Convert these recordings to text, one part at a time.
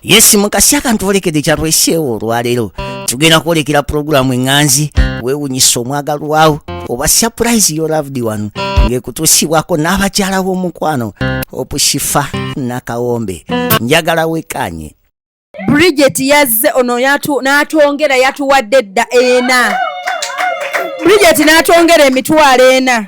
Yes, mukasi akantwolekedde kyatweseewo olwaleero, tugenda kwolekera pulogulaamu eŋŋanzi weewunyisa omwagalwawo oba surprise your loved one, ng'ekutuusibwako n'abakyala b'omukwano Okushifa Nakawombe. Njagala wekanye. Bridget yazze ono n'atwongera, yatuwadde dda ena. Bridget n'atwongera 400,000,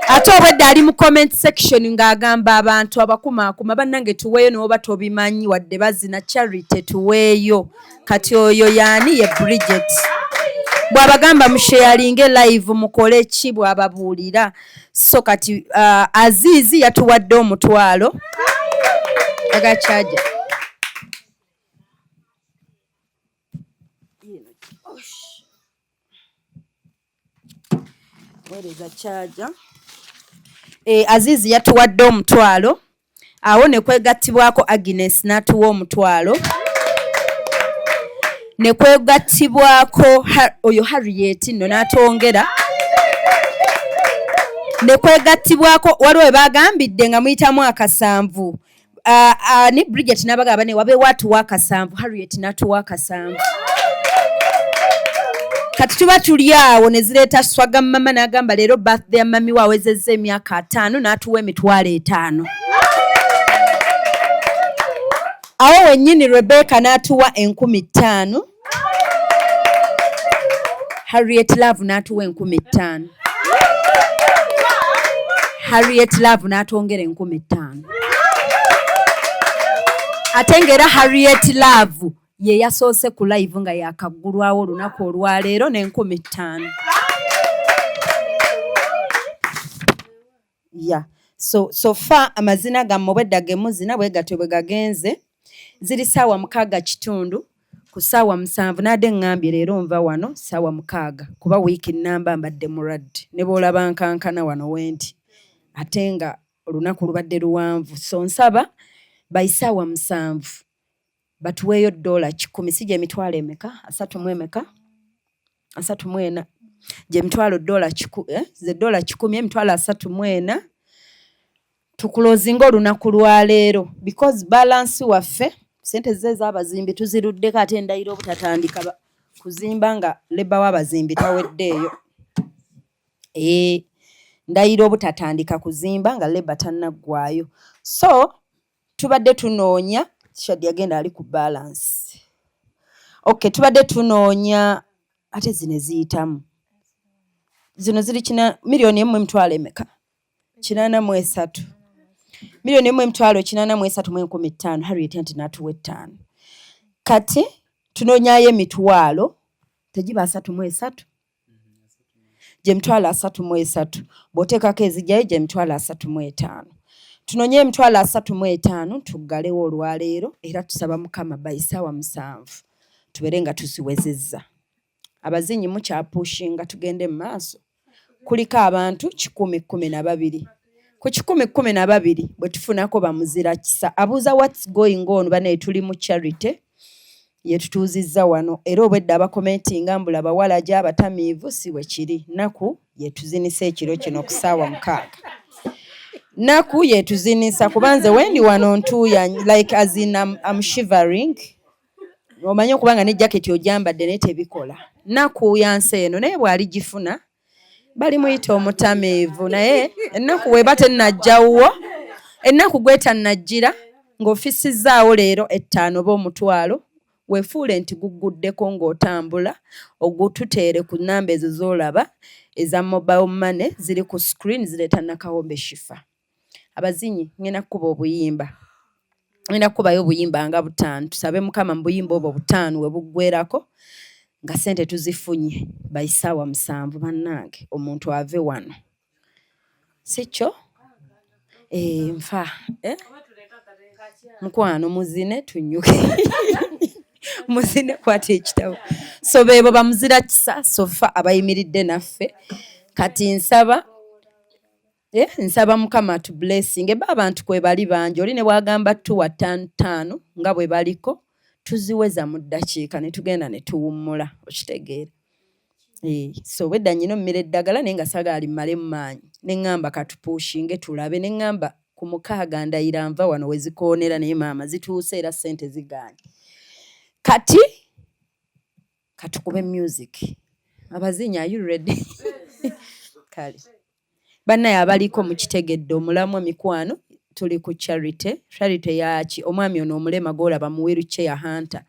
ate obwedda ali mu comment section ng'agamba abantu abakumaakuma, bannange tuweeyo, n'oba tobimanyi wadde bazina charity, tuweeyo. Kati oyo yaani? Ye Bridget. Bw'abagamba musharinge live, mukole ki, bw'ababuulira. So kati Azizi yatuwadde 10,000 agakyaja. Weereza kyaja. Azizi yatuwadde 10,000, awo ne kwegattibwako Agnes n'atuwa 10,000, ne kwegattibwako oyo Harriet nno n'atwongera, ne kwegattibwako waliwo we bagambidde nga muyitamu akasanvu. Ni Bridget n'abagamba ne wabeewo atuwa akasanvu, Harriet n'atuwa akasanvu. Kati tuba tuli awo ne zireeta swaga mama n'agamba leero birthday ya mami we, awezezza emyaka 50, n'atuwa 50,000. Awo wennyini Rebecca n'atuwa 5,000, Harriet Love n'atuwa 5,000, Harriet Love n'atwongera 5,000, ate ng'era Harriet Love ye yasoose ku live nga yakaggulwawo olunaku olwaleero n'5,000. Ya, so far amazina gammwe obwedda ge muzina bwe gatyo bwe gagenze. Ziri ssaawa 6:15, ku ssaawa 7 naadde ŋŋambye leero nva wano ssaawa 6, kuba wiiki nnamba mbadde mulwadde, ne bw'olaba nkankana wano wendi, ate nga olunaku lubadde luwanvu. So nsaba by ssaawa 7 batuweeyo $100, si gyemitwalo emeka? Asatu mu emeka? 34, gyemitwalo ze $100, 34,000, tukulozinga olunaku lwaleero, because balance waffe sente ze ez'abazimbi tuziruddeko, ate endayiro obutatandika kuzimba nga labour w'abazimbi taweddeeyo. Ndayira obutatandika kuzimba nga labour tannaggwayo. So tubadde tunoonya, Shadi yagenda ali ku balance. Okay, tubadde tunoonya, ate zino eziyitamu zino ziri kina miliyoni 1 emitwalo emeka? 83, 1 883 500. Harriet nti n'atuwa etaano. Kati tunoonyayo emitwalo tegiba 33, gyemitwalo 33, bw'oteekako ezijjayo gyemitwalo 35. Tunoonye emitwalo 35 tuggalewo olwaleero, era tusaba Mukama by ssaawa 7 tubeere nga tuziwezezza. Abazinyi mukyapushinga, tugende mu maaso. Kuliko abantu 112. Ku 112 bwe tufunako bamuzira kisa abuuza what's going on. Banaye, tuli mu charity yetutuuzizza wano, era obwedda abakomentinga mbula bawala gy'abatamiivu, si bwe kiri. Nnaku yetuzinisa ekiro kino ku ssaawa 6, nnaku yetuzinisa, kuba nze wendi wano ntuuya, like as in I'm shivering. Omanyi okubanga ne jaketi ogyambadde naye tebikola. Nnaku yansi eno, naye bw'aligifuna balimuyita omutamiivu. Naye ennaku weba tennajjawwo, ennaku gwetannajjira ng'ofisizzaawo leero 5 oba 10,000, weefuule nti gugguddeko ng'otambula, ogututeere ku nnamba ezo z'olaba eza mobile money ziri ku screen, zireeta Nakawombe Shifa. Abazinyi, ngenda kukuba obuyimba, ngenda kukubayo obuyimba nga butaano. Tusabe Mukama mu buyimba obwo butaano we buggwerako nga ssente tuzifunye by ssaawa 7. Bannange, omuntu ave wano, si kyo? Nfa, eh? Mukwano, muzine tunyuke, muzine, kwata ekitabo. So beebo bamuzira kisa so far abayimiridde naffe. Kati nsaba, nsaba Mukama tu blessing eba abantu kwe bali bangi. Oli ne bwagamba tuwa ttaano ttaano nga bwe baliko, tuziweza mu ddakiika ne tugenda ne tuwummula, okitegeera? So obwedda nnyina ommira eddagala, naye nga saagala limmalemu maanyi, ne ŋŋamba katupushinge tulabe, ne ŋŋamba Ku 6 ndayira nva wano we zikoonera, naye maama zituuse era ssente zigaanye. Kati katukube music. Abazinyi, are you ready? Kale bannaye abaliko mukitegedde omulamwa, mikwano, tuli ku charity. Charity yaki? Omwami ono omulema gw'olaba mu wheelchair, Hunter.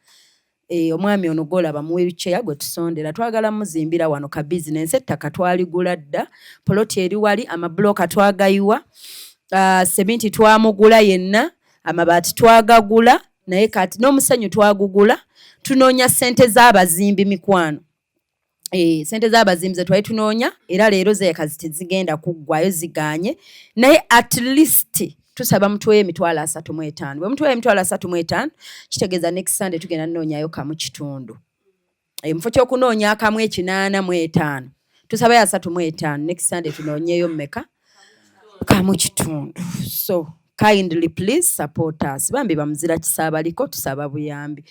Omwami ono gw'olaba mu wheelchair gwe tusondera, twagala muzimbira wano ka bizinensi. Ettaka twaligula dda, poloti eri wali, amabulooka twagayiwa, seminti twamugula yenna, amabaati twagagula, naye kati n'omusenyu twagugula. Tunoonya ssente z'abazimbi, mikwano. Sente z'abazimbi ze twali tunoonya, era leero zeekazi tezigenda kuggwayo, zigaanye, naye at least tusaba mutuweyo 35,000. Bwe mutuweyo 35,000, kitegeeza next Sunday tugenda nnoonyayo 1.5. Mufo ky'okunoonya akamu 85, tusabayo 35. Next Sunday tunoonyeyo mmeka? 1.5. So kindly please support us. Bambi bamuzira kisa abaliko, tusaba buyambi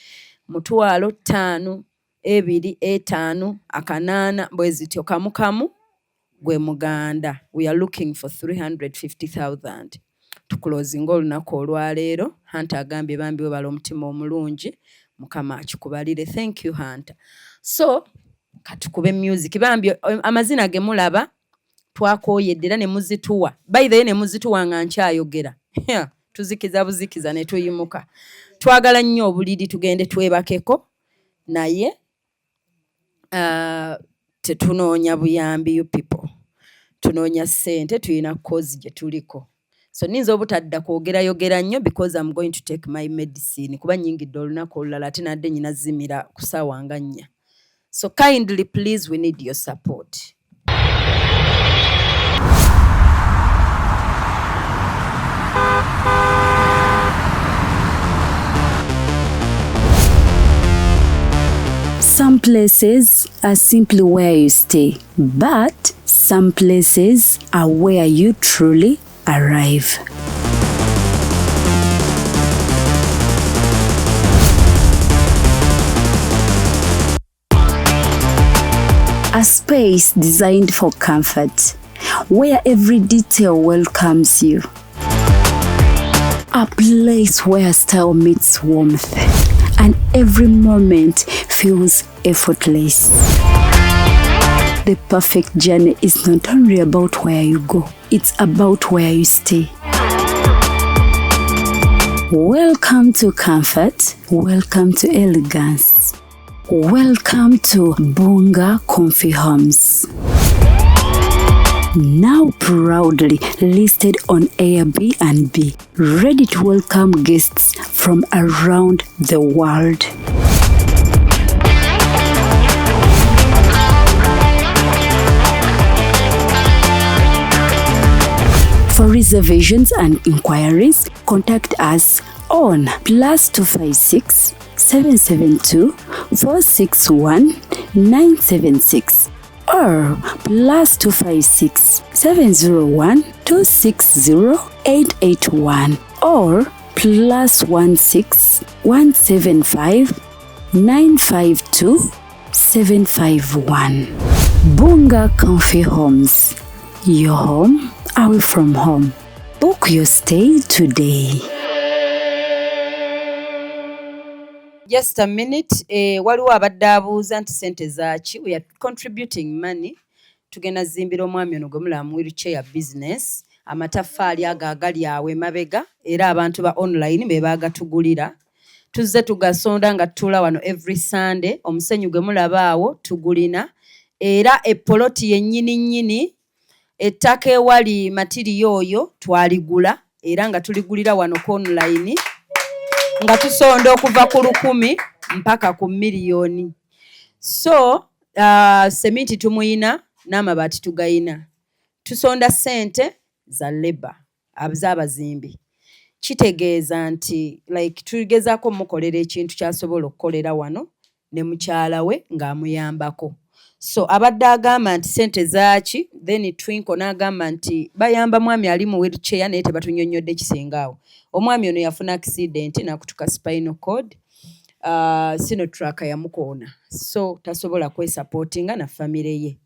50,000, 2, 5, 800, bwe zityo, kamu kamu gwe muganda. We are looking for 350,000 tukulozinga olunaku olwaleero. Hunter agambye bambi webala omutima omulungi, Mukama akikubalire. Thank you, Hunter. So katukube music. Bambi amazina ge mulaba twakooyedde era ne muzituwa. By the way, ne muzituwa nga nkyayogera, tuzikiza buzikiza ne tuyimuka. Twagala nnyo obuliri tugende twebakeko, naye tetunoonya buyambi, you people, tunoonya ssente. Tulina cause gye tuliko, so nninza obutadda kwogerayogera nnyo because I'm going to take my medicine, kuba nnyingidde olunaku olulala ate nadde nyina zimira ku ssaawa nga 4. So kindly please, we need your support. Some places are simply where you stay, but some places are where you truly arrive. A space designed for comfort, where every detail welcomes you. A place where style meets warmth and every moment feels effortless. The perfect journey is not only about where you go, it's about where you stay. Welcome to comfort, welcome to elegance. Welcome to Bunga Comfy Homes. Now proudly listed on Airbnb, ready to welcome guests from around the world. For reservations and inquiries, contact us on +256 772 461 976 or +256 701 260 881 or +16 175 952 751. Bunga Comfy Homes, your home away from home. Book your stay today. Just a minute. Waliwo abadde abuuza nti sente zaaki. We are contributing money, tugenda zimbira omwami ono gwe mulaba mu wheelchair business. Amataffaali ago agali awo emabega, era abantu ba online be baagatugulira, tuzze tugasonda nga tutuula wano every Sunday. Omusenyu gwe mulaba awo tugulina, era epoloti yennyini nnyini, ettaka ewali matiriyo oyo twaligula, era nga tuligulira wano ku online nga tusonda okuva ku 1,000 mpaka ku miliyoni. So seminti tumuyina n'amabaati tugayina, tusonda ssente za labour z'abazimbi. Kitegeeza nti like tugezaako mukolera ekintu ky'asobola okukolera wano ne mukyala we ng'amuyambako. So abadde agamba nti ssente zaaki, then Twinkle n'agamba nti bayamba mwami ali mu wheelchair, naye tebatunyonnyodde kisinga awo. Omwami ono yafuna accident n'akutuka spinal cord, Sinotruk yamukoona, so tasobola kwesupportinga na famire ye.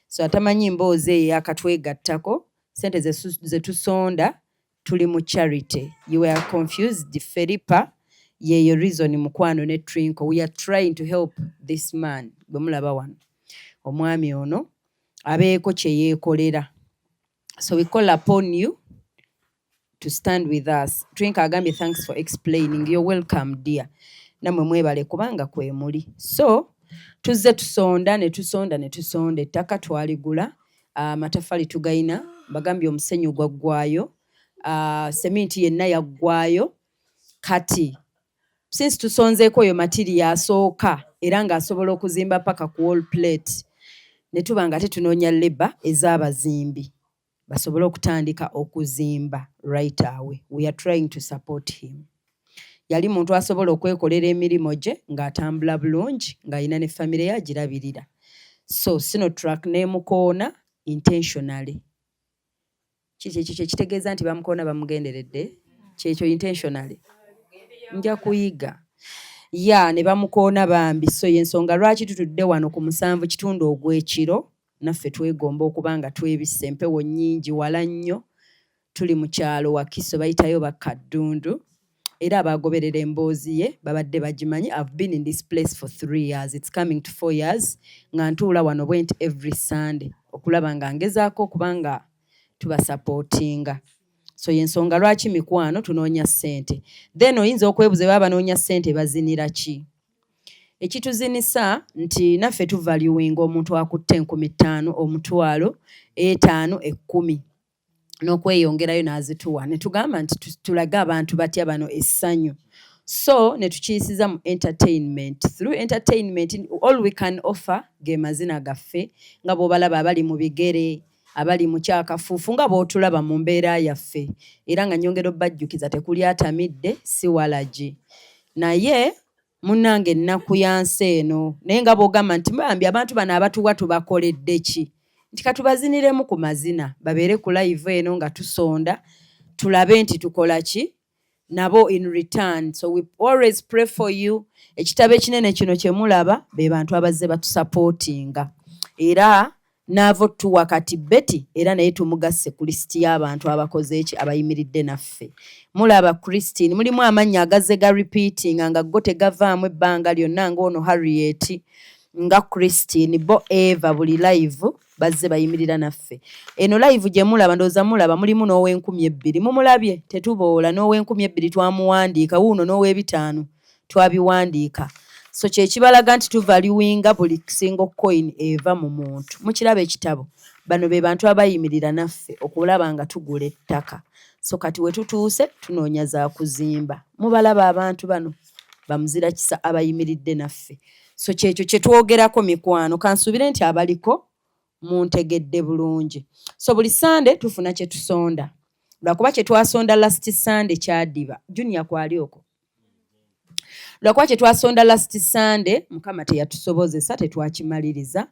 So atamanyi mboozi eyo yakatwegattako, ssente ze tusonda. Tuli mu charity. You were confused, Felipa. Yeyo reason, mukwano ne Trinko. We are trying to help this man gwe mulaba wano, omwami ono abeeko kye yeekolera. So we call upon you to stand with us. Trinko agambye, "Thanks for explaining." You're welcome, dear. Nammwe mwebale kubanga kwe muli. So tuzze tusonda ne tusonda ne tusonda. Ettaka twaligula, amatafali tugayina, bagambye omusenyu gwaggwayo, seminti yenna yaggwayo. Kati since tusonzeeko oyo material asooka era ng'asobola okuzimba paka ku wall plate, ne tuba nga tetunoonya labour ez'abazimbi basobole okutandika okuzimba right away. We are trying to support him. Yali muntu asobola okwekolera emirimu gye ng'atambula bulungi, ng'alina ne famire ye agirabirira. So Sinotruck n'emukoona intentionally. Kiki ekyo kyekitegeeza nti bamukoona bamugenderedde? Kyekyo intentionally. Nja kuyiga ya ne bamukoona bambi. So yensonga lwaki tutudde wano ku 7:15 ogw'ekiro. Naffe twegomba okuba nga twebisse empewo nnyingi wala nnyo. Tuli mu kyalo Wakiso, bayitayo Bakkaddundu, era abagoberera emboozi ye babadde bagimanyi. I've been in this place for 3 years, it's coming to 4 years, nga ntuula wano bwe nti every Sunday okulaba nga ngezaako okuba nga tubasupportinga. So yensonga lwaki, mikwano, tunoonya ssente. Then oyinza okwebuza, baba banoonya ssente bazinira ki? Ekituzinisa nti naffe tuvaluinga omuntu akutte 5000, 100,000, 50, 10,000 n'okweyongerayo n'azituwa, ne tugamba nti tulage abantu batya bano essanyu. So ne tukiyisiza mu entertainment. Through entertainment, all we can offer ge mazina gaffe, nga bw'obalaba abali mu bigere, abali mu kyakafuufu, nga bw'otulaba mu mbeera yaffe. Era nga nyongera obbajjukiza, tekuli atamidde, si walagi, naye munnange ennaku ya nsi eno. Naye nga bw'ogamba nti bambi abantu bano abatuwa tubakoledde ki, nti katubaziniremu ku mazina, babeere ku live eno nga tusonda, tulabe nti tukola ki nabo in return. So we always pray for you. Ekitabo ekinene kino kye mulaba be bantu abazze batusupportinga, era naava otuwa kati Betty, era naye tumugasse ku lisiti y'abantu abakoze eki, abayimiridde naffe. Mulaba Christine, mulimu amannya agazze ga repeating nga go tegavaamu ebbanga lyonna, ng'ono Harriet, nga Christine, bo Eva, buli live bazze bayimirira naffe. Eno live gye mulaba, ndowooza mulaba mulimu n'ow'enkumbi 2, mumulabye, tetuboola. N'ow'enkumbi 2 twamuwandiika wuuno, n'ow'ebitaano twabiwandiika. So kyekibalaga nti tuvaluinga buli single coin eva mu muntu. Mukiraba ekitabo, bano be bantu abayimirira naffe okulaba nga tugula ettaka. So kati we tutuuse tunoonya za kuzimba. Mubalaba abantu bano bamuzira kisa abayimiridde naffe. So kyekyo kye twogerako, mikwano. Kansuubire nti abaliko muntegedde bulungi. So buli Sande tufuna kye tusonda, lwakuba kye twasonda last Sunday kyadiba. Junior kwali okwo, lwakuba kye twasonda last Sunday Mukama teyatusobozesa, tetwakimaliriza.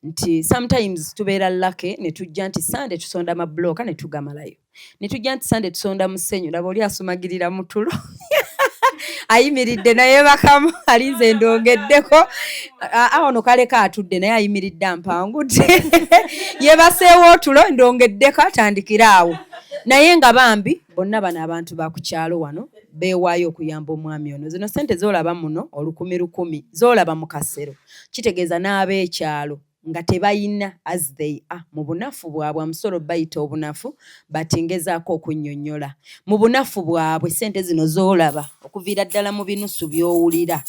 Nti sometimes tubeera lucky ne tujja nti Sunday tusonda amabulooka ne tugamalayo, ne tujja nti Sunday tusonda musenyu. Laba oli asumagirira mu tulo, ayimiridde naye bakamu alinze ndongeddeko awo no kaleka atudde naye ayimiridde ampangudde, yebaseewo otulo, ndongeddeko atandikire awo. Naye nga bambi bonna bano abantu ba ku kyalo wano beewaayo okuyamba omwami ono. Zino sente z'olaba muno, olukumi lukumi z'olaba mu kasero, kitegeeza n'ab'ekyalo nga tebayina, as they are mu bunafu bwabwe, amusolo bayita obunafu, but ngezaako okunnyonnyola mu bunafu bwabwe. Sente zino z'olaba okuviira ddala mu binusu by'owulira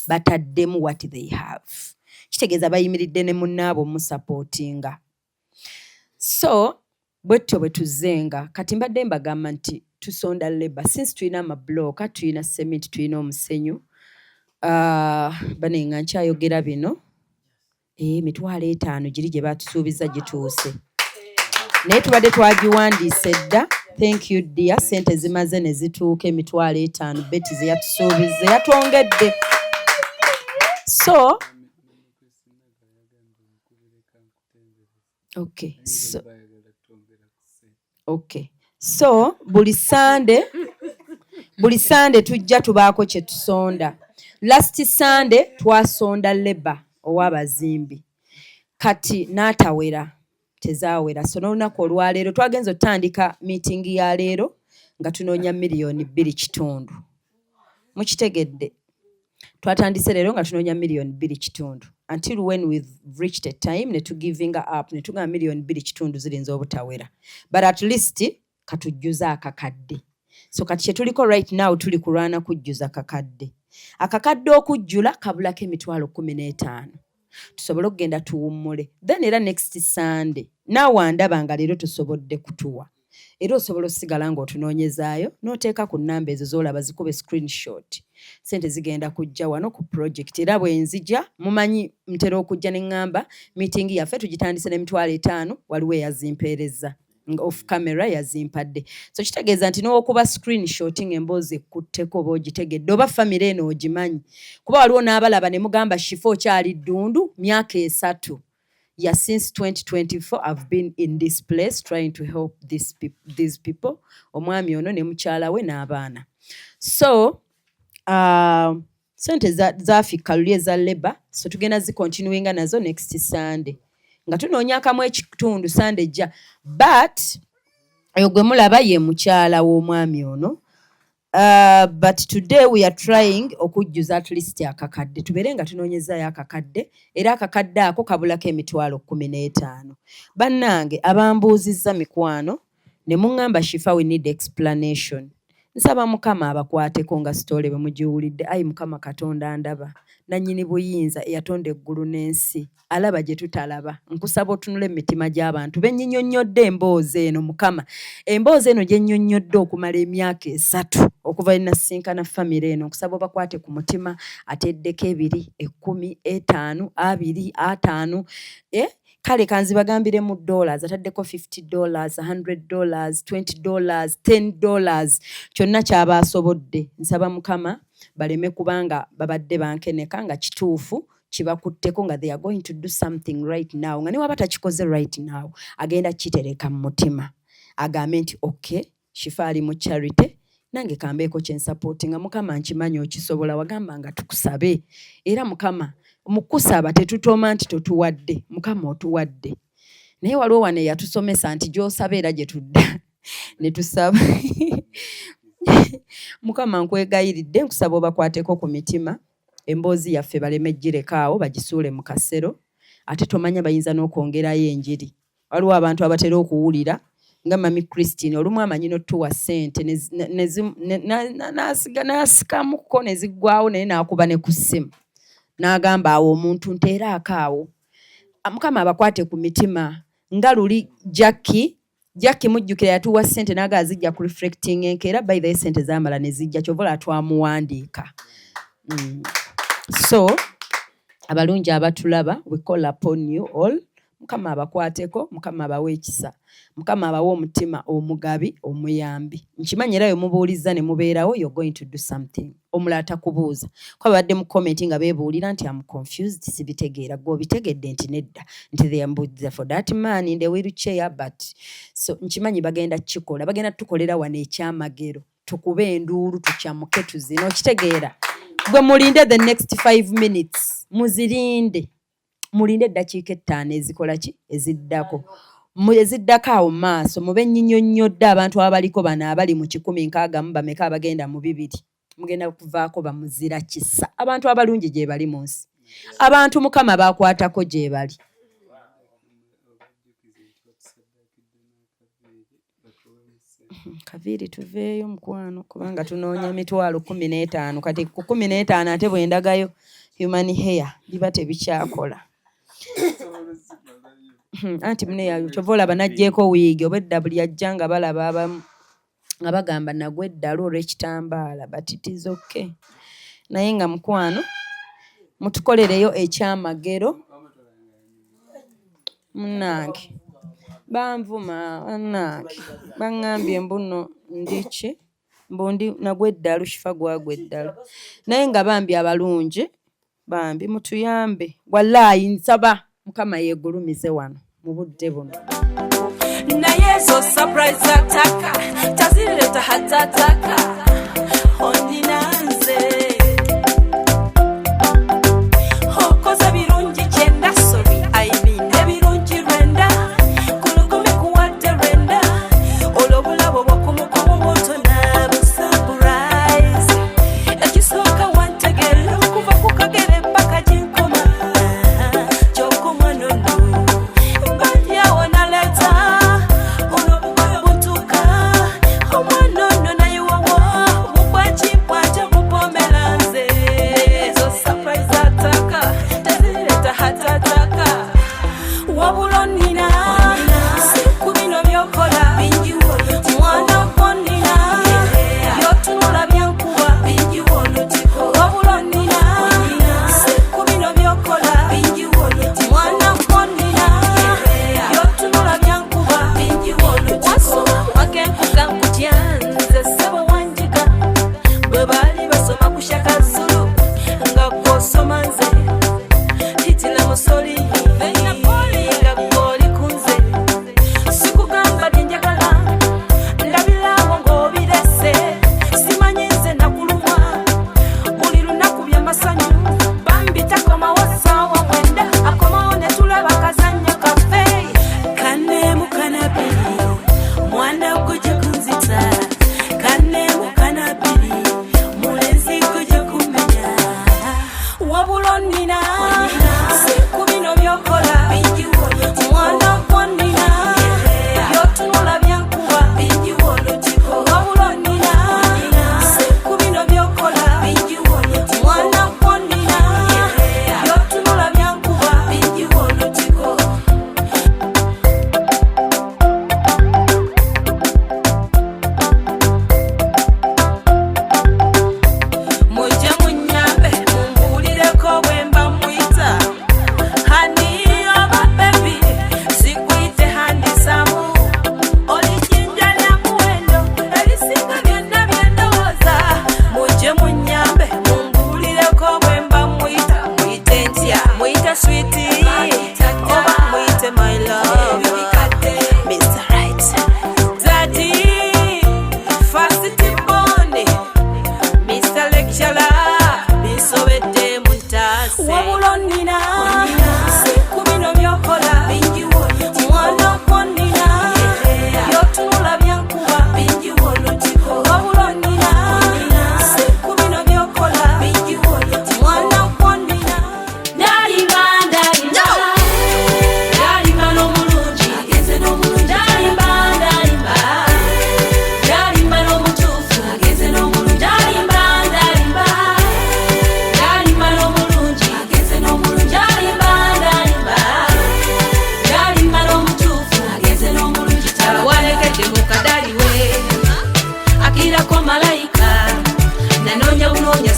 bataddemu what they have, kitegeeza bayimiridde ne munnaabwe omusupportinga. So bwetyo bwe tuzzenga. Kati mbadde mbagamba nti tusonda labour since tulina amabulooka, tulina cement, tulina omusenyu. Bane nga nkyayogera bino, 50,000 giri gye batusuubiza gituuse, naye tubadde twagiwandiise dda. Thank you, dear. Sente zimaze ne zituuka, 50,000 Betty ze yatusuubiza, yatwongedde. So okay, so buli Sande tujja tubaako kye tusonda. Last Sunday twasonda labour ow'abazimbi, kati n'atawera, tezaawera. So n'olunaku olwaleero twagenza otandika meeting ya leero. Nga tunoonya 2.5 miliyoni. Mukitegedde? Twatandise leero nga tunoonya 2.5 miliyoni, until when we've reached a time ne tugivinga up, ne tugamba 2.5 miliyoni zirinza obutawera, but at least katujjuze akakadde. So kati kyetuliko right now, tuli kulwana kujjuza kakadde. Akakadde okujjula kabulako 150,000, tusobole okugenda tuwummule. Then era next Sunday, naawe andaba nga leero tusobodde kutuwa, era osobola osigala ng'otunoonyezaayo n'oteeka ku nnamba ezo z'olaba, zikube screenshot. Sente zigenda kujja wano ku project. Era bwe nzija, mumanyi ntera okujja ne ŋŋamba meeting yaffe tugitandise n'50,000. Waliwo eyazimpeereza nga off camera yazimpadde, so kitegeeza nti n'okuba screenshot ng'emboozi ekkutteko oba ogitegedde oba famire eno ogimanyi, kuba waliwo n'abalaba ne mugamba, "Shifa, okyali ddundu myaka 3." Yeah, since 2024 I've been in this place trying to help these people, omwami ono ne mukyala we n'abaana. So sente zafikka luli eza labour, so tugenda zicontinuinga nazo next Sunday nga tunoonyakamu ekitundu Sunday ejja. But oyo gwe mulaba ye mukyala w'omwami ono. But today we are trying okujjuza at least akakadde, tubeere nga tunoonyezaayo akakadde, era akakadde ako kabulako 15,000. Bannange abambuuzizza, mikwano, ne muŋŋamba, "Shifa, we need explanation," nsaba Mukama abakwateko nga story bwe mugiwulidde. Ayi Mukama Katonda, ndaba nannyini buyinza, eyatonda eggulu n'ensi, alaba gye tutalaba, nkusaba otunule emitima gy'abantu bennyinnyonnyodde emboozi eno. Mukama, emboozi eno gye nnyonnyodde okumala emyaka 3 okuva lwe nasinkana famire eno, nkusaba obakwate ku mutima, ateddeko 2, 10, 5, 20, 50, eh? Kale kanzibagambire mu dollars, ataddeko $50, $100, $20, $10, kyonna kyaba asobodde. Nsaba Mukama baleme kubanga babadde bankeneka nga kituufu kibakutteko, nga they are going to do something right now, nga ne waba takikoze right now, agenda kitereka mu mutima, agambe nti, "Okay, Shifa ali mu charity, nange kambeeko kyensupportinga." Mukama, nkimanyi okisobola, wagamba nga tukusabe, era Mukama, mu kusaba tetutoma nti totuwadde. Mukama, otuwadde, naye waliwo wano eyatusomesa nti gy'osaba era gye tudda ne tusaba. Mukama, nkwegayiridde, nkusaba obakwateko ku mitima, emboozi yaffe baleme ggireka bagisuule mu kasero. Ate tomanya, bayinza n'okwongerayo enjiri. Waliwo abantu abatera okuwulira nga Mami Christine, olumu amanyi n'otuwa ssente n'asikamuko ne ziggwawo, naye n'akuba ne ku ssimu n'agamba awo omuntu nteeraako awo. Mukama abakwate ku mitima nga luli Jackie. Jackie mujjukira yatuwa ssente n'agamba zijja ku reflecting enkeera. By the way, ssente zaamala ne zijja, kyova olaba twamuwandiika. So abalungi abatulaba, we call upon you all. Mukama abakwateko, Mukama abawe ekisa, Mukama abawe omutima omugabi, omuyambi. Nkimanyi era wemubuulizza ne mubeerawo, you're going to do something. Omulala takubuuza, kuba babadde mu comment nga beebuulira nti, "Am confused, sibitegeera." Gwe obitegedde nti nedda, nti they are for that man in the wheelchair. But so nkimanyi bagenda kukikola, bagenda tukolera wano ekyamagero, tukube enduulu, tukyamuke, tuzine. Okitegeera? Gwe mulinde the next 5 minutes, muzirinde, mulinde eddakiika 5 ezikola ki, eziddako, eziddako awo mu maaso, mube nnyinnyonnyodde abantu abaliko bano abali mu 160 mu bameka abagenda mu 200, mugenda kuvaako bamuzira kisa. Abantu abalungi gye bali mu nsi, abantu Mukama bakwatako gye bali. Obajjukize nti batusaddaakidde n'akaviiri batuweese. Kaviiri tuveeyo, mukwano, kubanga tunoonya 15,000. Kati ku 15 ate bwe ndagayo human hair biba tebikyakola. Osobola ozimalayo. Anti mune kyova olaba n'aggyeko wiigi, oba edda buli ajja nga balaba abamu nga bagamba nagwa eddalu olw'ekitambaala, but it is okay. Naye nga mukwano, mutukolereyo ekyamagero. Munnange banvuma, bannange baŋŋambye mbuno ndiki, mbu ndi nagwa eddalu, Kifa gwagwa eddalu. Naye nga bambi abalungi, bambi mutuyambe, wallaayi nsaba Mukama yeegulumize wano mu budde buno. Naye ezo surprise zataka tazireta hatataka onina nze okoze birungi kyenda, sorry, I mean ebirungi 9 ku 1,000 kuwadde 9, olwo obulabo bwokumukumu butona.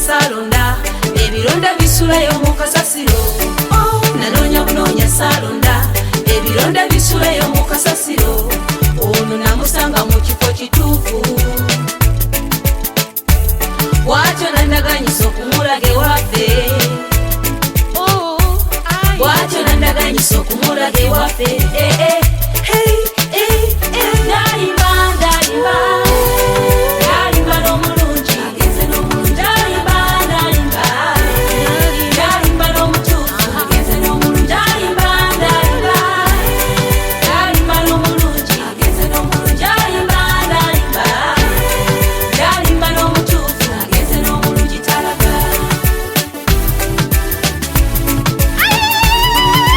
Saalonda ebironda bisulayo mu kasasiro. Oh, nanoonya bunoonya, saalonda ebironda bisulayo mu kasasiro. Ono namusanga mu kifo kituufu, bwatyo nandaganyisa okumulaga ewaffe, bwatyo nandaganyisa okumulaga ewaffe. Eh, eh, hey, eh, eh. Ndalimba, ndalimba, ndalimba n'omulungi. Ndalimba, ndalimba, ndalimba n'omutuufu. Ndalimba, ndalimba, ndalimba n'omulungi. Ndalimba, ndalimba, ndalimba n'omutuufu. N'omulungi talaga.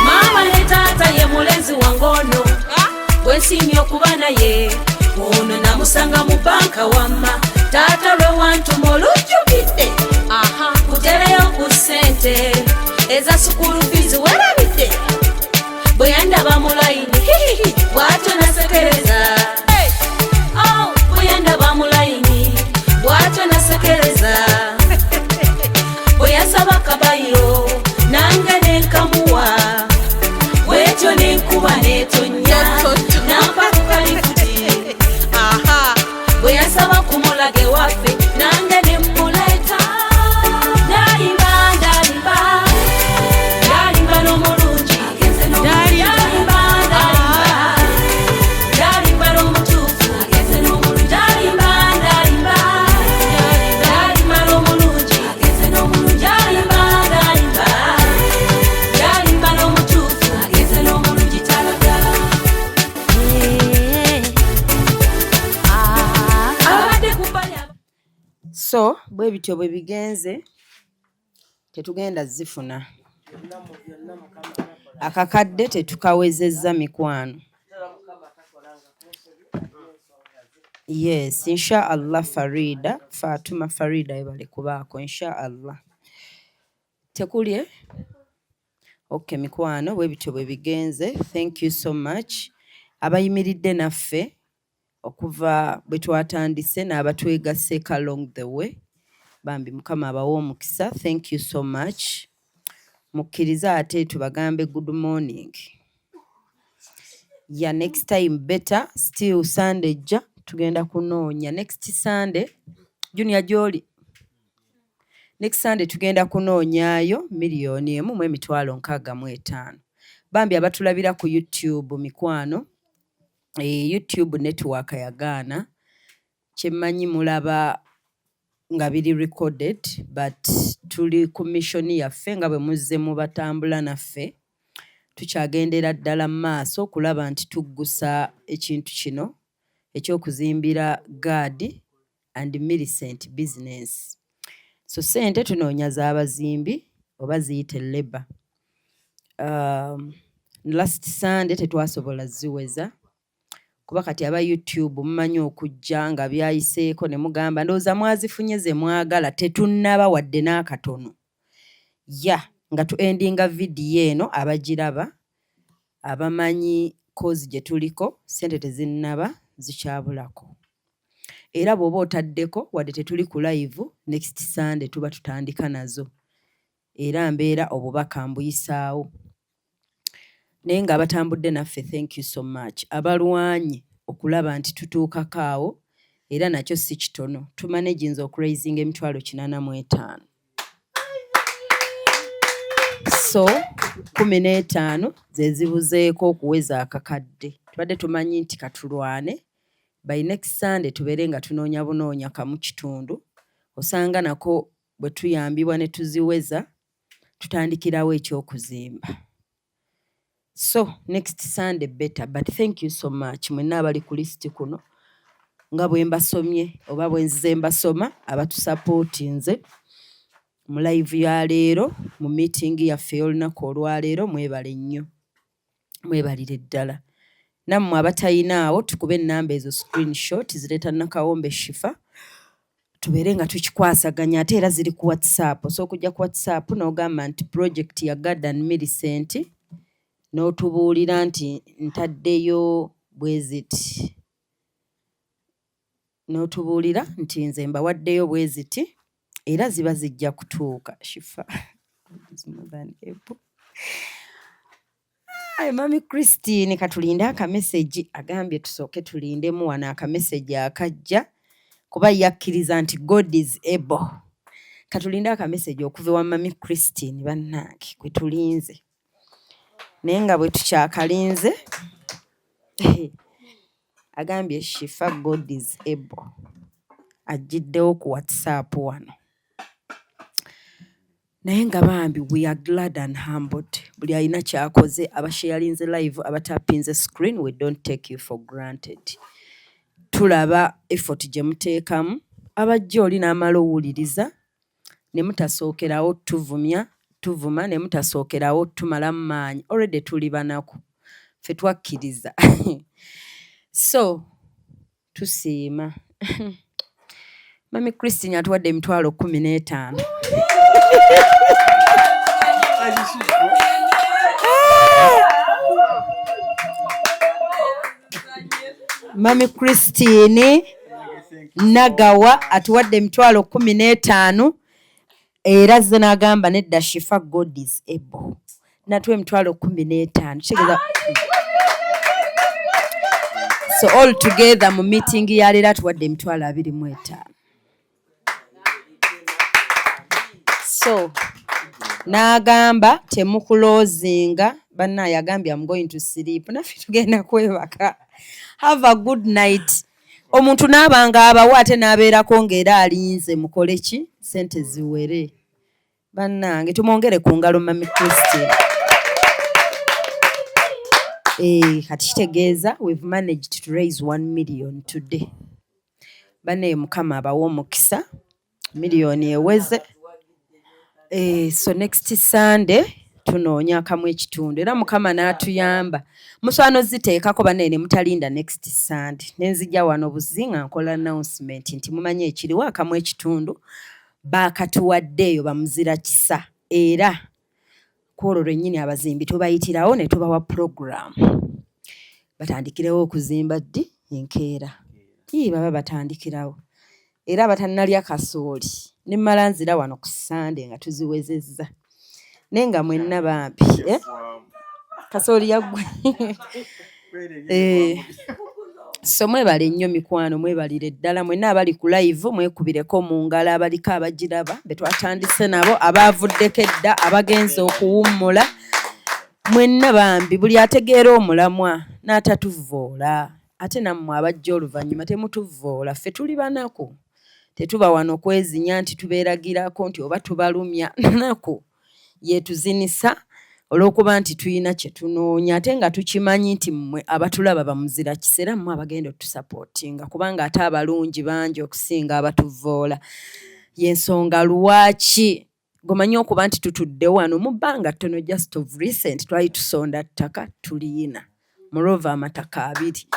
Maama ne taata ye mulenzi wange ono gwensiimye okuba naye. Ono namusanga mu banka. Wamma taata, lwe wantuma olujjukidde kutereyo ku ssente eza school fees, werabidde? Bwe yandaba mu layini, hihihi, bw'atyo nasekereza. Oh, bwe yandaba mu layini, bw'atyo nasekereza. Bwe yasaba kabayiro, nange nenkamuwa, bwetyo nenkuba netonya, nampa ku kalifuti. Bwe yasaba kumulaga ewaffe, nange nemuleeta. Ndalimba, ndalimba, ndalimba n'omulungi. Ndalimba, ndalimba, ndalimba n'omutuufu. Ndalimba, ndalimba, ndalimba n'omulungi. Ndalimba, ndalimba, ndalimba n'omutuufu. N'omulungi talaga. Abadde ku bbali. So bwe bityo bwe bigenze, tetugenda zifuna akakadde, tetukawezezza, mikwano. Yes, insha Allah. Farida Fatuma, Farida, ebale kubaako. Insha Allah tekulye. Okay mikwano, bwe bityo bwe bigenze. Thank you so much abayimiridde naffe okuva bwe twatandise n'abatwegasseeko along the way. Bambi, Mukama abawe omukisa. Thank you so much. Mukkirize ate tubagambe good morning ya next time, better still. Sunday ejja tugenda kunoonya. Next Sunday, Junior gy'oli, next Sunday tugenda kunoonyaayo 1,065,000. Bambi abatulabira ku YouTube, mikwano, YouTube network yagaana. Kyemmanyi mulaba nga biri recorded, but tuli ku mission yaffe nga bwe muzze mubatambula naffe. Tukyagendera ddala mu maaso okulaba nti tuggusa ekintu kino ekyokuzimbira Gad and Millicent business. So ssente tunoonya z'abazimbi oba ziyite labour. Last Sunday tetwasobola ziweza kuba kati aba YouTube mumanyi okujja nga byayiseeko ne mugamba ndowooza mwazifunye ze mwagala. Tetunnaba wadde n'akatono ya nga tu endinga vidiyo eno. Abagiraba abamanyi cause gye tuliko, ssente tezinnaba, zikyabulako. Era bw'oba otaddeko wadde tetuli ku live, next Sunday tuba tutandika nazo. Era mbeera obubaka mbuyisaawo. Naye ng'abatambudde naffe, thank you so much. Abalwanye okulaba nti tutuukako awo, era nakyo si kitono. Tumanaginze okuraisinga 805,000, so 15 ze zibuzeeko okuweza akakadde. Tubadde tumanyi nti katulwane by next Sunday tubeere nga tunoonya bunoonya kamu kitundu. Osanga nako bwe tuyambibwa ne tuziweza, tutandikirawo ekyokuzimba. So next Sunday better, but thank you so much mwenna abali ku lisiti kuno nga bwe mbasomye oba bwe nzize mbasoma, abatusapootinze mu live ya leero, mu meeting yaffe ey'olunaku olwaleero. Mwebale nnyo, mwebalire ddala. Nammwe abatayinaawo, tukube ennamba ezo screenshot, zireeta Nakawombe Shifa, tubeere nga tukikwasaganya. Ate era ziri ku WhatsApp. Osobola okujja ku WhatsApp n'ogamba nti project ya Gad and Millicent, n'otubuulira nti ntaddeyo bweziti, n'otubuulira nti nze mbawaddeyo bweziti. Era ziba zijja kutuuka. Shifa is more than able. Aye, Mami Christine, katulinde akamesegi. Agambye tusooke tulindemu wano akamesegi akajja, kuba yakkiriza nti God is able. Katulinde akamesegi okuva ewa Mami Christine. Bannange, kwe tulinze, naye nga bwe tukyakalinze, agambye Shifa, God is able. Ajjiddewo ku WhatsApp wano. Naye nga bambi, we are glad and humbled. Buli alina kyakoze, abasharinze live, abatapinze screen, we don't take you for granted. Tulaba effort gye muteekamu. Abajja oli n'amala owuliriza ne mutasookerawo tuvumya, tuvuma, ne mutasookerawo tumalamu maanyi. Already tuli banaku, ffe twakkiriza, so tusiima. Mami Christine atuwadde 150,000. Mami Christine Nagawa atuwadde 150,000, era azze n'agamba nedda, Shifa, God is able. Natuwa 150,000, kitegeeza so all together mu meeting ya leero atuwadde 25,000. So n'agamba temukuloozinga. Bannaaye, agambye, "Am going to sleep." Naffe tugenda kwebaka. Have a good night. Omuntu n'aba nga abawo, ate n'abeerako ng'era alinze mukole ki, sente ziwere. Bannange, tumwongere ku ngalo Mami Christine. Kati kitegeeza we've managed to raise 1 million today. Bannaye, Mukama abawe omukisa, miliyoni eweze. So next Sunday tunoonya akamu ekitundu, era Mukama n'atuyamba musobola noziteekako. Bannaye, ne mutalinda next Sunday, nenzijja wano buzi nga nkola announcement nti mumanyi ekiriwo, akamu ekitundu baakatuwadde eyo bamuzira kisa, era kwolwo lwennyini abazimbi tubayitirawo ne tubawa program batandikirewo okuzimba. Ddi? Enkeera. Ii, baba batandikirawo. Era abatannalya kasooli, ne mmala nzira wano ku Sande nga tuziwezezza. Naye nga mwenna bambi, eh? Kasooli yaggwe. So mwebale nnyo mikwano, mwebalire ddala mwenna abali ku live, mwekubireko mu ngalo abaliko abagiraba, be twatandise nabo, abaavuddeko edda, abagenze okuwummula, mwenna bambi, buli ategeera omulamwa n'atatuvoola. Ate nammwe abajja oluvannyuma, temutuvoola. Ffe tuli banaku, tetuba wano kwezinya nti tubeeragirako nti oba tubalumya. Nnaku yetuzinisa olw'okuba nti tulina kye tunoonya, ate nga tukimanyi nti mmwe abatulaba bamuzira kiseera, mmwe abagenda otusupportinga, kubanga ate abalungi bangi okusinga abatuvoola. Y'ensonga lwaki gomanyi okuba nti tutudde wano mu bbanga ttono. Just of recent twali tusonda ttaka, tuliyina mulova amataka abiri,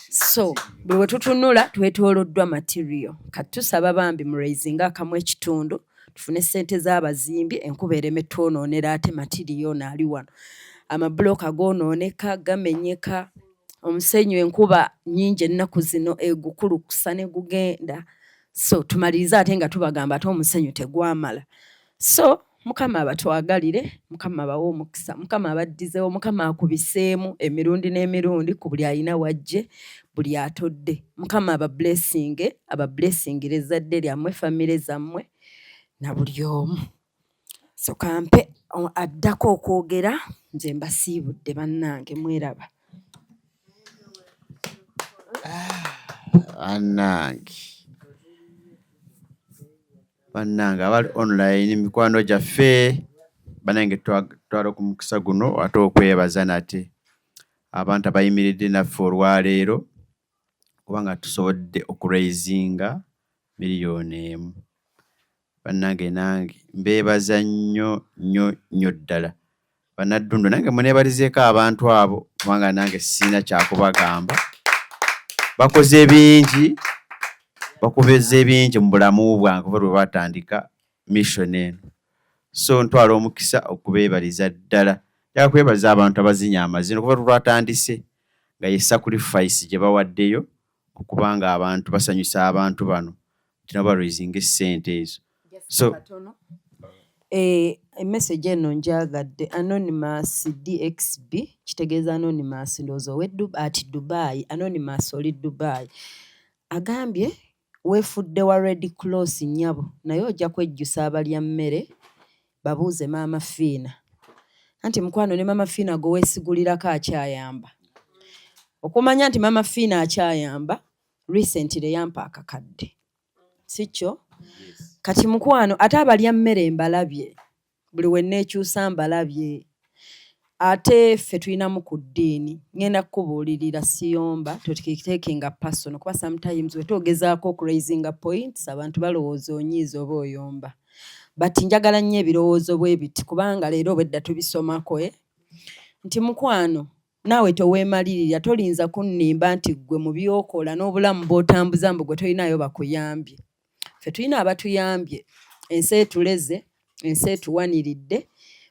so buli we tutunula twetooloddwa material. Kati tusaba bambi mu raisinga akamu ekitundu, tufune ssente z'abazimbi, enkuba ereme twonoonera ate material ono ali wano. Amabulooka goonooneka, gamenyeka, omusenyu enkuba nnyingi ennaku zino egukulukusa ne gugenda. So tumalirize ate nga tubagamba ate omusenyu tegwamala. So Mukama abatwagalire, Mukama abawe omukisa, Mukama abaddizeewo, Mukama akubiseemu emirundi n'emirundi ku buli alina wajje, buli atodde. Mukama abablessinge, abablessingire ezzadde lyammwe, famire zammwe na buli omu. So kampe addako okwogera. Nze mbasiibudde bannange, mweraba. Bannange, bannange abali online, mikwano gyaffe, bannange, twala ku mukisa guno ate okwebaza nate abantu abayimiridde naffe olwaleero, kubanga tusobodde okuraisinga 1 million. Bannange, nange mbeebaza nnyo nnyo nnyo ddala. Bannaddundu, nange muneebalizeeko abantu abo, kubanga nange sirina kyakubagamba. Bakoze bingi, bakubeza ebingi mu bulamu bwange kuva lwe batandika mission eno. So ntwala omukisa okubeebaliza ddala. Njagala kwebaza abantu abazinya amazina okuva lwe lwatandise, nga ye sacrifice gye bawaddeyo okubanga abantu basanyusa abantu bano nti nabo baraisinga essente ezo. So Katono. Emessage eno njagadde. Anonymous DXB, kitegeeza anonymous ndowooza owe at Dubai. Anonymous oli Dubai, agambye, "Weefudde wa Red Cross nnyabo, naye ojja kwejjusa. Abalya mmere babuuze Maama Fiina." Anti mukwano, ne Maama Fiina gwe weesigulirako akyayamba. Okumanya nti Maama Fiina akyayamba, recently yampa akakadde, si kyo? Kati mukwano, ate abalya mmere mbalabye, buli we neekyusa mbalabye. Ate ffe tulinamu ku ddiini. Ŋŋenda kukubuulirira, siyomba, tokiteekinga personal, kuba sometimes we twogezaako okuraisinga points, abantu balowooza onyiiza oba oyomba, but njagala nnyo ebirowoozo bwe biti, kubanga leero obwedda tubisomako, eh? Nti mukwano, naawe toweemalirira. Tolinza kunnimba nti ggwe mu by'okola n'obulamu bw'otambuza mbu gwe tolinayo bakuyambye. Ffe tulina abatuyambye, ensi etuleze, ensi etuwaniridde,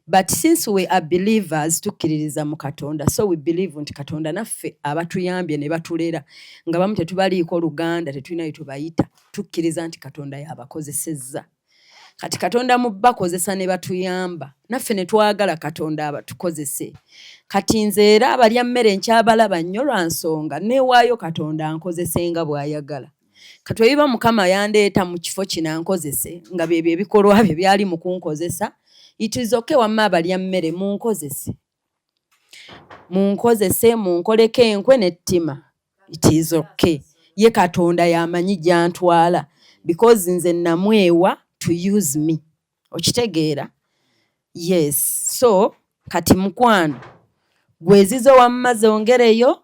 but since we are believers, tukkiririza mu Katonda, so we believe nti Katonda naffe abatuyambye ne batulera, nga bamu tetubaliiko luganda, tetulina tubayita, tukkiriza nti Katonda yabakozesezza. Kati Katonda mu bakozesa ne batuyamba, naffe ne twagala Katonda abatukozese. Kati nze era abalya mmere nkyabalaba nnyo, lwa nsonga neewaayo Katonda ankozese nga bw'ayagala. Kati webiba Mukama yandeeta mu kifo kino ankozese, nga byebyo ebikolwa bye byali mu kunkozesa, it is okay. Wamma abalya mmere munkozese, munkozese, munkoleko enkwe n'ettima, it is okay. Ye Katonda yamanyi gy'antwala, because nze namwewa to use me, okitegeera? Yes. So kati mukwano, gwezizo wamma zongereyo,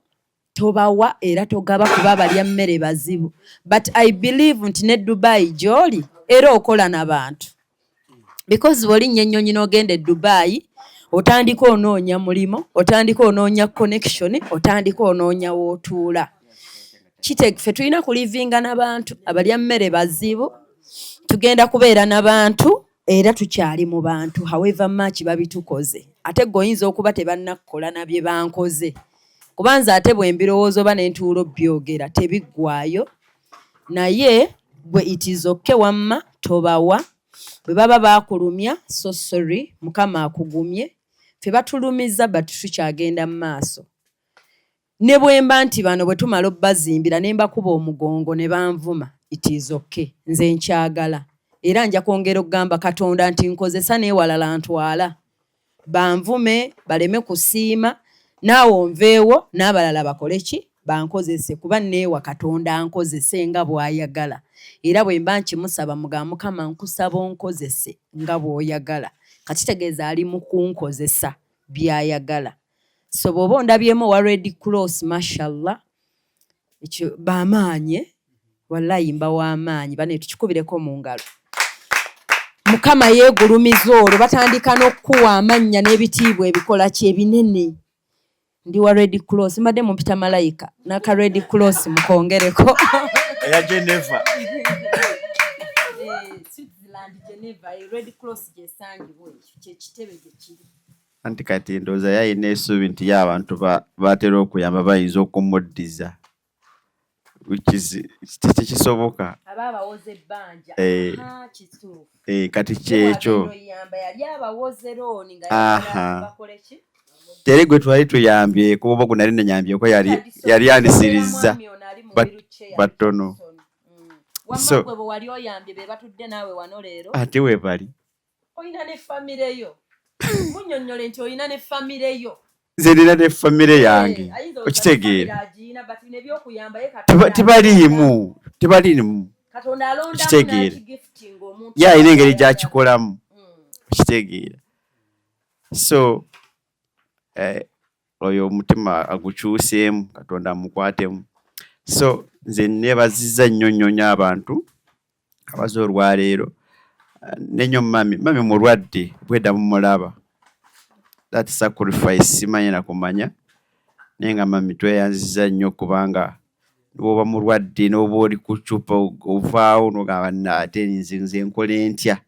tobawa era togaba, kuba abalya mmere bazibu. But I believe nti ne Dubai gy'oli era okola n'abantu, because bw'olinnya ennyonyi n'ogenda e Dubai, otandika onoonya mulimu, otandika onoonya connection, otandika onoonya w'otuula. Ffe tulina kulivinga n'abantu. Abalya mmere bazibu, tugenda kubeera n'abantu, era tukyali mu bantu, however much babitukoze. Ate gwe oyinza okuba tebannakukola na bye bankoze, kubanza ate bwe mbirowooza oba n'entuulo byogera tebiggwayo. Naye gwe it is okay. Wamma tobawa. Bwe baba baakulumya, so sorry, Mukama akugumye. Ffe batulumiza, but tukyagenda mu maaso. Ne bwe mba nti bano bwe tumala obbazimbira ne mbakuba omugongo ne banvuma, it is okay. Nze nkyagala, era nja kwongera okugamba Katonda nti nkozesa neewalala, ntwala, banvume, baleme kusiima, naawe onveewo n'abalala bakole ki, bankozese, kuba neewa Katonda ankozese nga bw'ayagala. Era bwe mba nkimusaba, muga, "Mukama, nkusaba onkozese nga bw'oyagala," kakitegeeza ali mu kunkozesa by'ayagala. So bw'oba ondabyemu owa Red Cross, mashallah, ekyo bamaanyi, wallayi mba w'amaanyi. Bane tukikubireko mu ngalo. Mukama yeegulumiza, olwo batandika n'okkuwa amannya n'ebitiibwa ebikola ki ebinene. Ndi wa Red Cross, mbadde mumpita malayika, n'aka Red Cross mukongereko. Eya Geneva. Switzerland, Geneva, Red Cross gyesangibwa, ekyo kyekitebe gye kiri. Anti kati ndowooza yalina essuubi nti ye abantu batera okuyamba bayinza okumuddiza, which is tekisoboka. Aba abawoza ebbanja. Eh. Aha, kituufu. Eh, kati kyekyo. Oyamba yali abawoze looni nga bakole ki? Teri gwe twali tuyambye, kuba gwe nali nenyambyeko yali yandisirizza. Omwami ono ali mu wheelchair, Batono. Wamma gwe bwe wali oyambye be batudde naawe wano leero. Ate weebali. Olina ne famire yo, munnyonnyole nti olina ne famire yo. Nze nina ne famire yange. Eh, ayinza Okitegeera? famire agiyina, but bino ebyokuyamba ye Katonda Tebaliimu, tebaliimu. Katonda alondamu Okitegeera? n'akigiftinga omuntu. Ye alina engeri gy'akikolamu, okitegeera? So oyo omutima agukyuseemu, Katonda amukwatemu. So nze neebazizza nnyo nnyo nnyo abantu abaze olwaleero. Nenyo mami mulwadde, bwedda mumulaba, that sacrifice simanyi nakumanya, naye nga mami tweyanziza nnyo, kubanga bw'oba mulwadde n'oba oli ku ccupa, ovaawo nogamba, "Nna, ate nze nkola ntya?"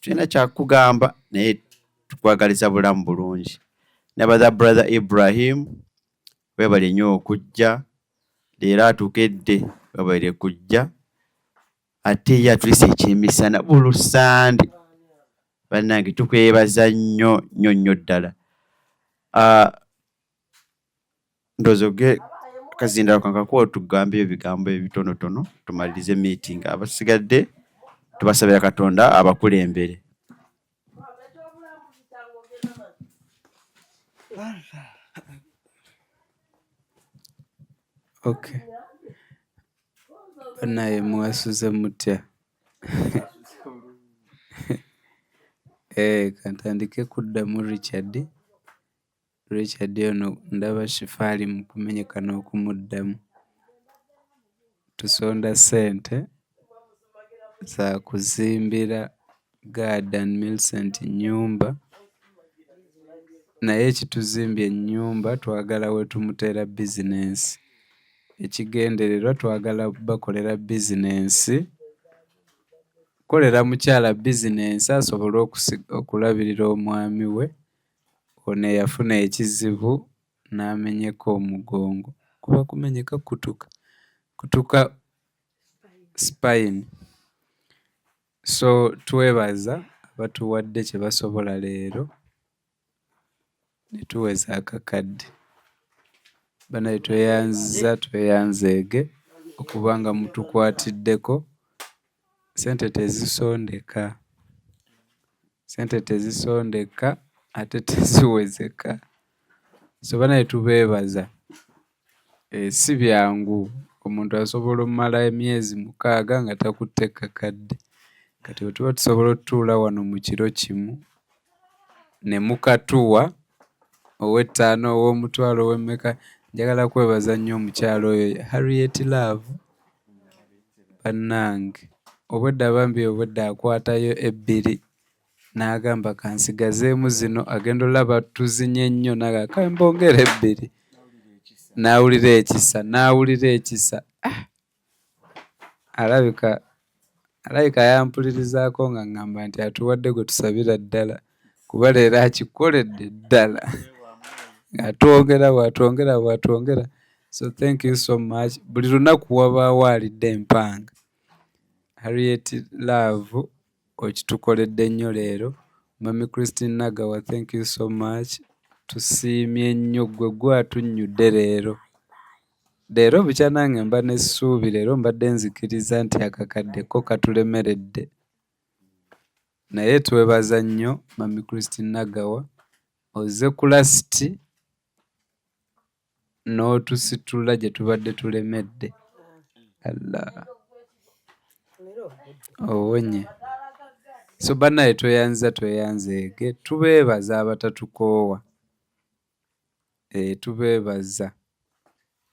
Tulina kyakugamba, naye tukwagaliza bulamu bulungi. Nebaza Brother Ibrahim, webale nnyo okujja leero, atuukedde, webale kujja. Ate ye atulisa ekyemisana bulusande. Bannange tukwebaza nnyo nnyo nnyo ddala. Ndowooza oge kazindalo kankakuwa tugambeyo ebigambo ebitonotono tumalirize meeting. Abasigadde tubasabira Katonda abakulembere. Okay. Banaye mwasuze mutya? Eh, kantandike kuddamu Richard. Richard ono ndaba Shifa ali mu kumenyeka n'okumuddamu. Tusonda ssente za kuzimbira Gad and Millicent nnyumba naye ekituzimbya ennyumba twagala we tumuteera bizinensi. Ekigendererwa twagala bakolera bizinensi, kukolera mukyala bizinensi asobole okulabirira omwami we ono eyafuna ekizibu n'amenyeka omugongo. Kuba kumenyeka kutuka, kutuka spine. So twebaza abatuwadde kye basobola leero ne tuweza akakadde. Banaye tweyanziza tweyanzeege okuba nga mutukwatiddeko. Ssente tezisondeka, ssente tezisondeka ate teziwezeka. So banaye tubeebaza. Eh, si byangu omuntu asobola omumala emyezi 6 nga takutte kakadde. Kati bwe tuba tusobola otutuula wano mu kiro kimu ne mukatuwa ow'ettaano, ow'omutwalo, ow'emmeka. Njagala kwebaza nnyo omukyala oyo Harriet Love bannange. Obwedda bambi obwedda akwatayo ebbiri n'agamba kansigazeemu zino, agenda olaba tuzinye nnyo n'agamba kambongere ebbiri, n'awulira ekisa, n'awulira ekisa. Ah! Alabika alabika yampulirizaako nga ŋŋamba nti atuwadde gwe tusabira ddala kuba leero akikoledde ddala ng'atwongera bw'atwongera bw'atwongera. So thank you so much. Buli lunaku wabaawo alidde empanga. Harriet Love okitukoledde nnyo leero. Mummy Christine Nagawa thank you so much. Tusiimye nnyo ggwe gwe atunnyudde leero. Leero bukya nange mba n'essuubi leero mbadde nzikiriza nti akakadde ko katulemeredde. Naye twebaza nnyo Mummy Christine Nagawa ozze ku lasiti n'otusitula gye tubadde tulemedde. Allah owonye. So bannaye tweyanziza tweyanzeege tubeebaza abatatukoowa. Eh, tubeebaza.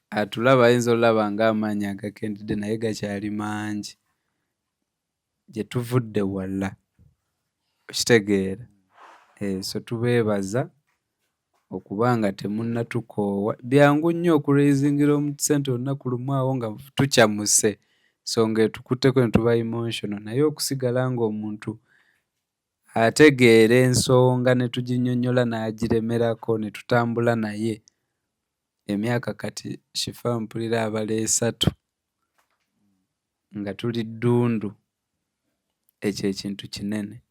Atulaba ayinza olaba ng'amaanyi agakendedde naye gakyali mangi. Gye tuvudde wala. Okitegeera? Eh, so tubeebaza okuba nga temunnatukoowa. Byangu nnyo okuraisingira omuntu ssente olunaku lumu awo nga tukyamuse ensonga etukutteko ne tuba emotional naye okusigala ng'omuntu ategeera ensonga ne tuginnyonnyola n'agiremerako ne tutambula naye emyaka kati Shifa mpulira abala esatu nga tuli ddundu, ekyo ekintu kinene.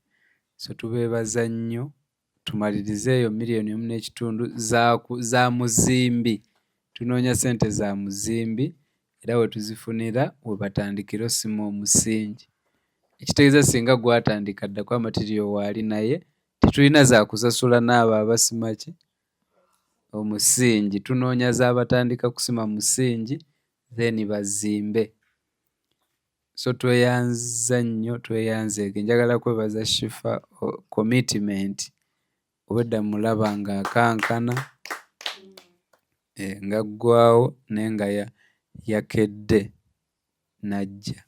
So tubeebaza nnyo, tumalirize eyo 1.5 miliyoni za muzimbi. Tunoonya ssente za muzimbi era we tuzifunira we batandikira osima omusingi. Ekitegeeza singa gwatandika dda kuba material waali naye tetulina za kusasula n'abo abasima ki omusingi. Tunoonya z'abatandika kusima musingi then bazimbe. So tweyanziza nnyo tweyanzeege. Njagala kwebaza Shifa commitment. Obwedda mulaba ng'akankana ng'aggwawo naye nga yakedde n'ajja.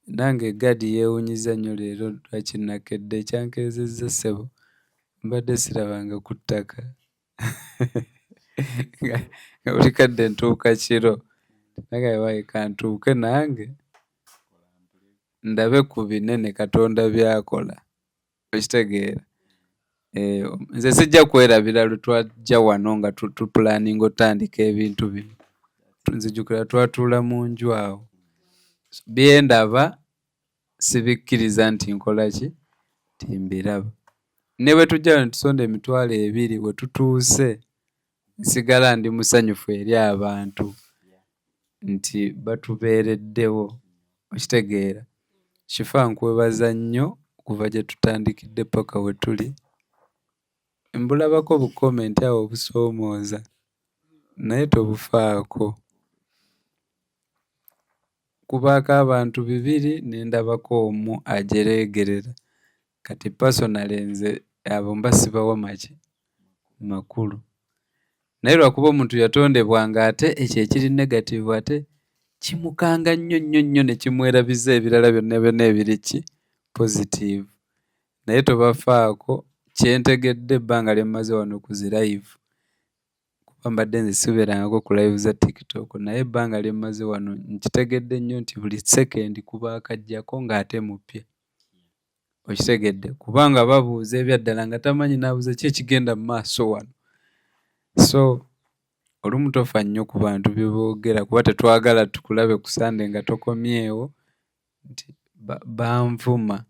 Nange Gad yeewuunyizza nnyo leero lwaki nakedde ekyankeezezza ssebo mbadde sirabanga ku ttaka nga buli kadde ntuuka kiro. Nagambye waayi kantuuke nange ndabe ku binene Katonda by'akola. Okitegeera? Eh, nze sijja kwerabira lwe twajja wano nga tupulaninga otandika ebintu bino. Nzijukira twatuula mu nju awo. Bye ndaba Sibikkiriza nti nkola ki, nti mbiraba. Ne bwe tujja wano ne tusonda 20,000 we tutuuse, nsigala ndi musanyufu eri abantu nti batubeereddewo. Okitegeera? Shifa, nkwebaza nnyo okuva gye tutandikidde paka we tuli. Mbulabako bu comment awo obusoomooza, naye tobufaako. Kubaako abantu bibiri ne ndabako omu ajereegerera. Kati personally nze abo mba sibawa maki makulu. Naye lwakuba omuntu yatondebwa ng'ate ekyo ekiri negative ate kimukanga nnyo nnyo nnyo ne kimwerabiza ebirala byonna byonna ebiri ki positive. Naye tobafaako. Kyentegedde ebbanga lye mmaze wano ku zi live, kuba mbadde nze sibeerangako ku live za TikTok, naye ebbanga lye mmaze wano nkitegedde nnyo nti buli second kubaako ajjako ng'ate mupya. Okitegedde? Kubanga babuuza ebyaddala nga tamanyi, n'abuuza ki ekigenda mu maaso wano. So olumu tofa nnyo ku bantu bye boogera, kuba tetwagala tukulabe ku Sande nga tokomyewo nti banvuma.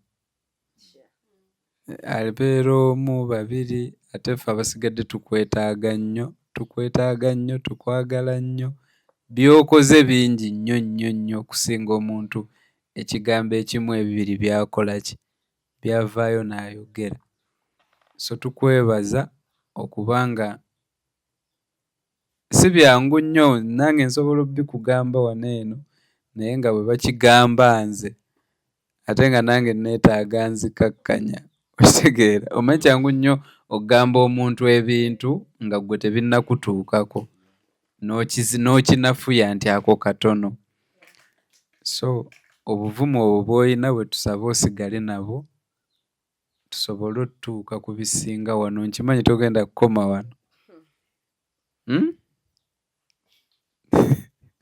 Abeera omu, babiri, ate ffe abasigadde tukwetaaga nnyo, tukwetaaga nnyo, tukwagala nnyo. By'okoze bingi nnyo nnyo nnyo okusinga omuntu ekigambo ekimu ebibiri by'akola ki, by'avaayo n'ayogera. So tukwebaza okubanga si byangu nnyo, nange nsobola obbikugamba wano eno, naye nga bwe bakigamba nze ate nga nange neetaaga nzikakkanya. Okitegeera? Omanyi kyangu nnyo okugamba omuntu ebintu nga ggwe tebinnakutuukako, n'okinafuya nti ako katono. So obuvumu obwo bw'olina bwe tusaba osigale nabwo, tusobole otutuuka ku bisinga wano. Nkimanyi togenda kukoma wano.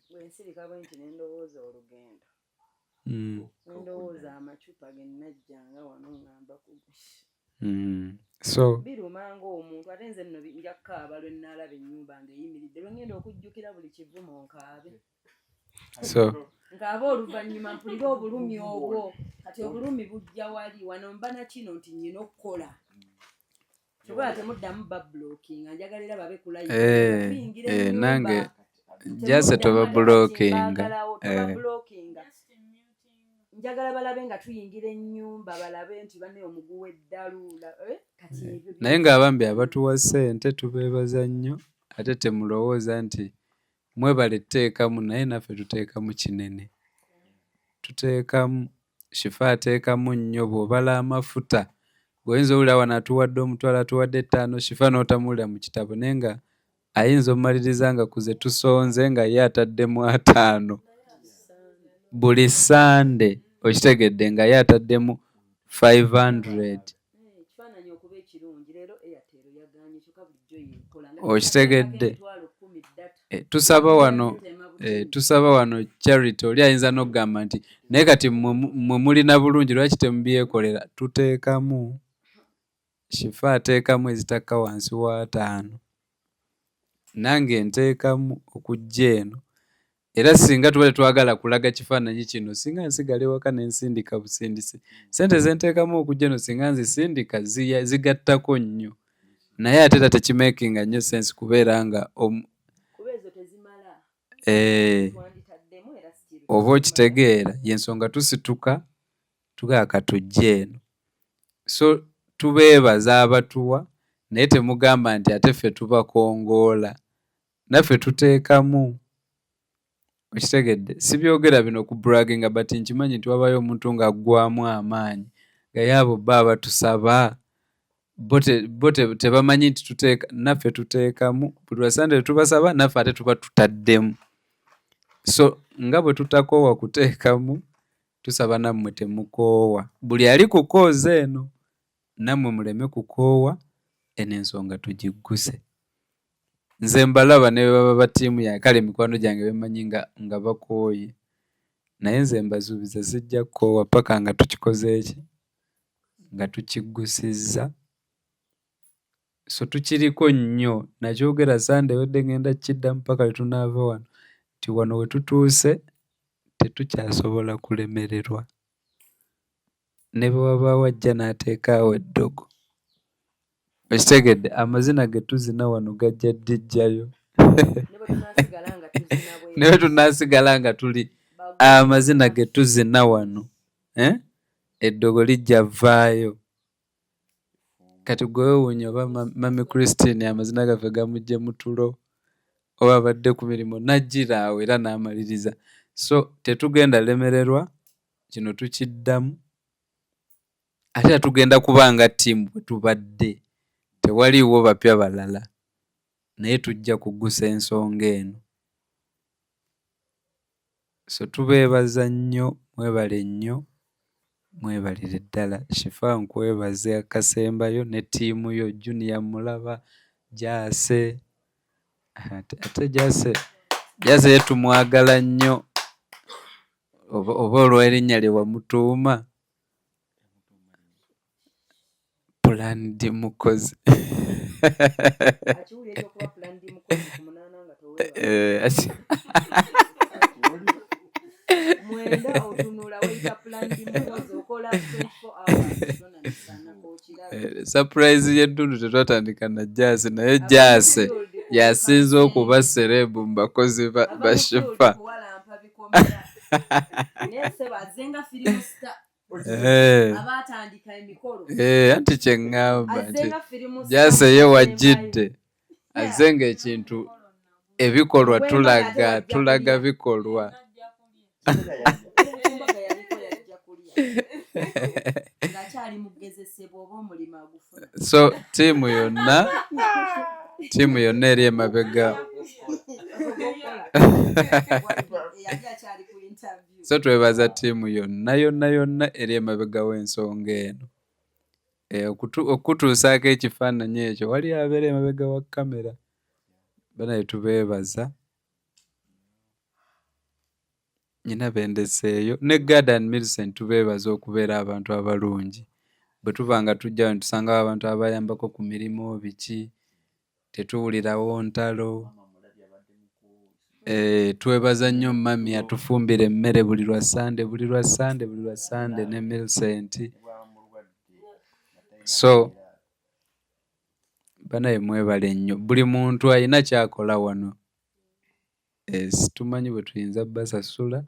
Bwensirika bwe nti nendowooza olugendo, nendowooza amacupa ge najjanga wano ngamba ku So biruma ng'omuntu, ate nze nno nja kukaaba lwe nnaalaba ennyumba ng'eyimiridde, lwe ngenda okujjukira buli kivumo nkaabe. So nkaabe oluvannyuma mpulire obulumi obwo. Kati obulumi bujja wali wano, mba na kino nti nnyina okukola kyobola temuddamu bablockinga, njagala era babe ku live. Tuyingira ennyumba. Nange jase tobablockinga. Tobablockinga, njagala balabe nga tuyingira ennyumba, balabe nti banne omuguwa eddalu kati ebyo Naye ng'abambi abatuwa ssente tubeebaza nnyo, ate temulowooza nti mwebale tuteekamu, naye naffe tuteekamu kinene. Tuteekamu, Shifa ateekamu nnyo. Bw'obala amafuta bw'oyinza owulira wano atuwadde 500, atuwadde 5, Shifa n'otamuwulira mu kitabo, naye nga ayinza omumaliriza nga kuze tusonze nga ye ataddemu 50 buli Sande. Okitegedde? Nga ye ataddemu 500. Ekifaananyi okuba ekirungi leero Airtel yaganye, kyokka bulijjo yeekola. Okitegedde? 10,000 data. Tusaba wano charity. Oli ayinza n'okugamba nti naye kati mmwe mulina bulungi, lwaki temubyekolera? Tuteekamu, Shifa ateekamu ezitakka wansi wa 50, nange nteekamu okujja eno. Era singa tuba tetwagala kulaga kifaananyi kino, singa nsigala ewaka nensindika busindisi sente zenteekamu okujja eno, singa nzisindika zigattako nnyo, naye ate era tekimakinga nnyo sense kubeera nga Kuba ezo tezimala. Twanditaddemu era still. Oba okitegeera, yensonga tusituka tugamba katujje eno. So tubeebaza abatuwa, naye temugamba nti ate ffe tubakongoola, naffe tuteekamu. Okitegedde? Sibyogera bino ku bragging, but nkimanyi nti wabayo omuntu ng'aggwamu amaanyi nga abo bo abatusaba bo tebamanyi nti tuteeka, naffe tuteekamu buli lwa Sande tubasaba, naffe ate tuba tutaddemu. So nga bwe tutakoowa kuteekamu, tusaba nammwe temukoowa. Buli ali ku cause eno, nammwe muleme kukoowa, eno ensonga tugigguse. Nze mbalaba ne bwe baba ba ttiimu yange, kale mikwano gyange bemanyi nga bakooye, naye nze mbasuubiza sijja kukoowa paka nga tukikoze eki, nga tukiggusizza. So tukiriko nnyo, nakyogera Sande ewedde, ngenda kukiddamu paka lwe tunaava wano, nti wano we tutuuse tetukyasobola kulemererwa. Ne bwe wabaawo ajja n'ateekaawo eddogo, okitegedde, amazina ge tuzina wano gajja ddijjayo. Ne bwe tunaasigala nga tuli amazina ge tuzina wano, eh? Eddogo lijja vvaayo. Kati gwe weewuunya oba Mami Christine amazina gaffe gamuggye mu tulo oba abadde ku mirimu n'ajjira awo era n'amaliriza. So tetugenda lemererwa, kino tukiddamu ate era tugenda kuba nga ttiimu bwe tubadde, tewaliiwo bapya balala, naye tujja kuggusa ensonga eno. So tubeebaza nnyo, mwebale nnyo, mwebalire ddala. Shifa nkwebaze akasembayo ne ttiimu yo, Junior mulaba, Jase, ate Jase, Jase ye tumwagala nnyo oba olw'erinnya lye wamutuuma Plan D mukozi. Surprise y'eddundu tetwatandika na Jase, naye Jase yasinze okuba serebu mu bakozi ba Shifa. Anti kye ŋŋamba nti Jase ye wajjidde azze ng'ekintu ebikolwa tulaga bikolwa. So ttiimu yonna eri emabega. So twebaza ttiimu yonna yonna yonna eri emabega w'ensonga eno. Okutuusaako ekifaananyi ekyo wali abeera emabega wa kamera. Banaye tubeebaza. Nnyina bendeseeyo ne Gad and Millicent tubeebaza okubeera abantu abalungi. Bwe tuba nga tujja ne tusangawo abantu abayambako ku mirimu biki, tetuwulirawo ntalo. Twebaza nnyo mami atufumbira emmere buli lwa Ssande, buli lwa Ssande, buli lwa Ssande ne Millicent. So banaye mwebale nnyo, buli muntu alina ky'akola wano. Situmanyi bwe tuyinza basasula,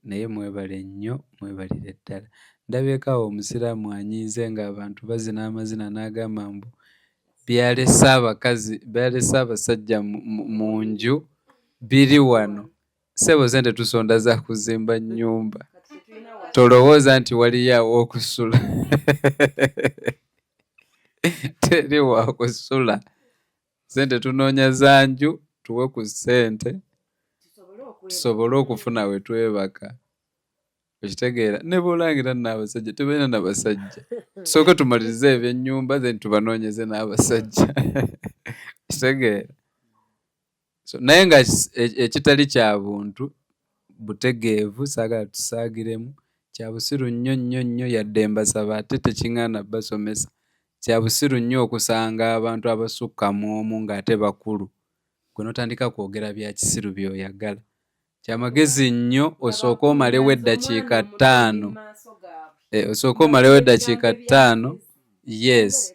naye mwebale nnyo, mwebalire ddala. Ndabyeko awo omusiraamu anyiize ng'abantu bazina amazina n'agamba mbu byalese abakazi, byalese abasajja mu nju biri wano. Ssebo ssente tusonda za kuzimba nnyumba. Tolowooza nti waliyo aw'okusula. Teri wa kusula. Ssente tunoonya za nju, tuwe ku ssente tusobole okufuna we twebaka. Okitegeera? Ne bw'olangira nno abasajja tebalina na basajja. Tusooke tumalirize ebyennyumba then tubanoonyeze n'abasajja. Okitegeera? So naye nga ekitali kya buntu butegeevu, saagala tusaagiremu, kya busiru nnyo nnyo nnyo yadde mbasaba ate tekiŋŋaana basomesa. Kya busiru nnyo okusanga abantu abasukka mu omu ng'ate bakulu, gwe n'otandika kwogera bya kisiru by'oyagala. Kya magezi nnyo osooke omalewo eddakiika ttaano. Osooke omalewo eddakiika ttaano, yes.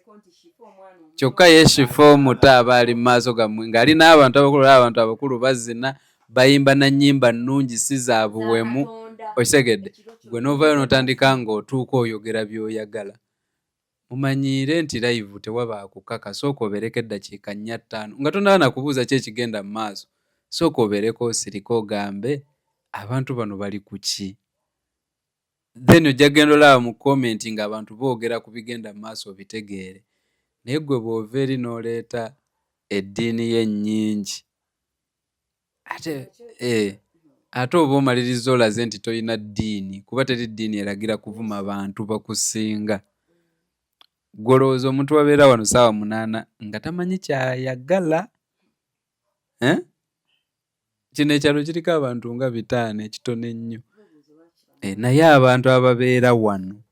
Kyokka ye Shifa omuto aba ali mu maaso gammwe ng'ali n'abantu abakulu, abantu abakulu bazina, bayimba na nnyimba nnungi si za buwemu, okitegedde. Gwe n'ovaayo n'otandika ng'otuuka oyogera by'oyagala. Mumanyiire nti live tewaba kukaka, sooka obeereko eddakiika nnya ttaano nga tonnaba na kubuuza ki ekigenda mu maaso. Sooka obeereko osirike ogambe abantu bano bali ku ki. Then ojja kugenda olaba mu comment ng'abantu boogera ku bigenda mu maaso obitegeere. Naye ggwe bw'ova eri n'oleeta eddiini yo ennyingi, ate oba omalirizza olaze nti tolina ddiini, kuba teri ddiini eragira kuvuma bantu bakusinga. Ggwe olowooza omuntu abeera wano ssaawa 8 nga tamanyi ky'ayagala? Kino ekyalo kiriko abantu nga 5 ekitono ennyo. Naye abantu ababeera wano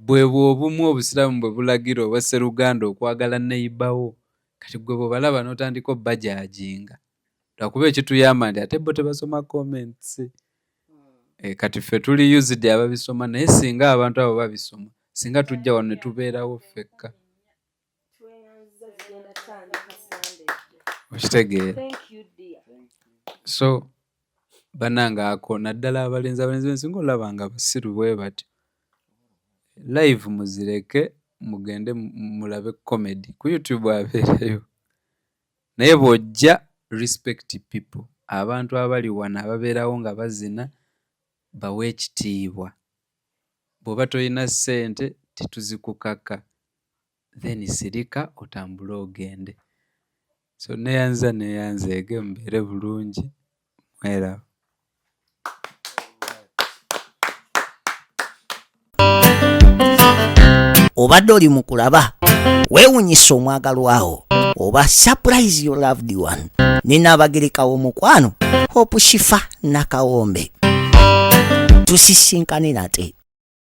bwe bw'obumu obusiraamu bwe bulagira obwa sseruganda okwagala neighbour. Kati ggwe bw'obalaba n'otandika obbajajinga. Lwakuba ekituyamba nti ate bo tebasoma comments. Kati ffe tuli used ababisoma, naye singa abantu abo babisoma, singa tujja wano ne tubeerawo ffekka. Okitegeera? So bannange ako, naddala abalenzi bensinga olaba nga basiru bwe batyo, live muzireke, mugende mulabe comedy ku YouTube, abeerayo. Naye bw'ojja, respect people, abantu abali wano ababeerawo nga bazina, bawe ekitiibwa. Bw'oba tolina ssente, tetuzikukaka, then sirika otambule ogende. So neyanza, neyanzeege, mubeere bulungi, mweraba. Obadde oli mu kulaba Weewunyisa Omwagalwawo oba Surprise Your Loved One ne Nnaabagereka w'omukwano Hope Shifa Nakawombe. Tusisinkane nate.